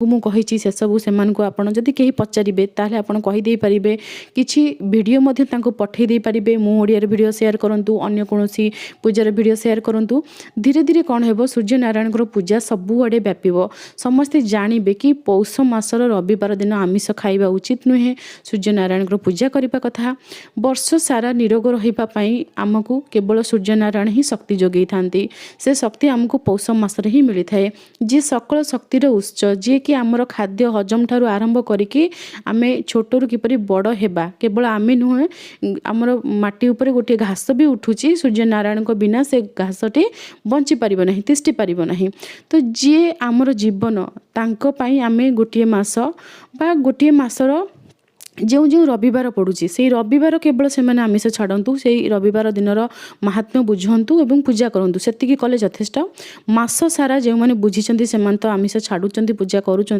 ମୁଁ କହିଛି, ସେସବୁ ସେମାନଙ୍କୁ ଆପଣ ଯଦି କେହି ପଚାରିବେ, ତାହେଲେ ଆପଣ କହିଦେଇପାରିବେ। କିଛି ଭିଡ଼ିଓ ମଧ୍ୟ ତାଙ୍କୁ ପଠାଇ ଦେଇପାରିବେ। ମୁଁ ଓଡ଼ିଆରେ ଭିଡ଼ିଓ ସେୟାର କରନ୍ତୁ, ଅନ୍ୟ କୌଣସି ପୂଜାର ଭିଡ଼ିଓ ସେୟାର କରନ୍ତୁ। ଧୀରେ ଧୀରେ କ'ଣ ହେବ? ସୂର୍ଯ୍ୟନାରାୟଣଙ୍କର ପୂଜା ସବୁଆଡ଼େ ବ୍ୟାପିବ। ସମସ୍ତେ ଜାଣିବେ କି ପୌଷ ମାସର ରବିବାର ଦିନ ଆମିଷ ଖାଇବା ଉଚିତ ନୁହେଁ, ସୂର୍ଯ୍ୟନାରାୟଣଙ୍କର ପୂଜା କରିବା କଥା। ବର୍ଷ ସାରା ନିରୋଗ ରହିବା ପାଇଁ ଆମକୁ କେବଳ ସୂର୍ଯ୍ୟନାରାୟଣ ହିଁ ଶକ୍ତି ଯୋଗେଇଥାନ୍ତି। ସେ ଶକ୍ତି ଆମକୁ ପୌଷ ମାସରେ ହିଁ ମିଳିଥାଏ, ଯିଏ ସକଳ ଶକ୍ତିର ଉତ୍ସ, ଯିଏକି ଆମର ଖାଦ୍ୟ ହଜମ ଠାରୁ ଆରମ୍ଭ କରିକି ଆମେ ଛୋଟରୁ କିପରି ବଡ଼ ହେବା। କେବଳ ଆମେ ନୁହେଁ, ଆମର ମାଟି ଉପରେ ଗୋଟିଏ ଘାସ ବି ଉଠୁଛି, ସୂର୍ଯ୍ୟନାରାୟଣଙ୍କ ବିନା ସେ ଘାସଟି ବଞ୍ଚିପାରିବ ନାହିଁ, ତିଷ୍ଠି ପାରିବ ନାହିଁ। ତ ଯିଏ ଆମର ଜୀବନ, ତାଙ୍କ ପାଇଁ ଆମେ ଗୋଟିଏ ମାସ ବା ଗୋଟିଏ ମାସର ଯେଉଁ ଯେଉଁ ରବିବାର ପଡ଼ୁଛି, ସେଇ ରବିବାର କେବଳ ସେମାନେ ଆମିଷ ଛାଡ଼ନ୍ତୁ, ସେଇ ରବିବାର ଦିନର ମାହାତ୍ମ୍ୟ ବୁଝନ୍ତୁ ଏବଂ ପୂଜା କରନ୍ତୁ। ସେତିକି କଲେ ଯଥେଷ୍ଟ। ମାସ ସାରା ଯେଉଁମାନେ ବୁଝିଛନ୍ତି, ସେମାନେ ତ ଆମିଷ ଛାଡ଼ୁଛନ୍ତି, ପୂଜା କରୁଛନ୍ତି।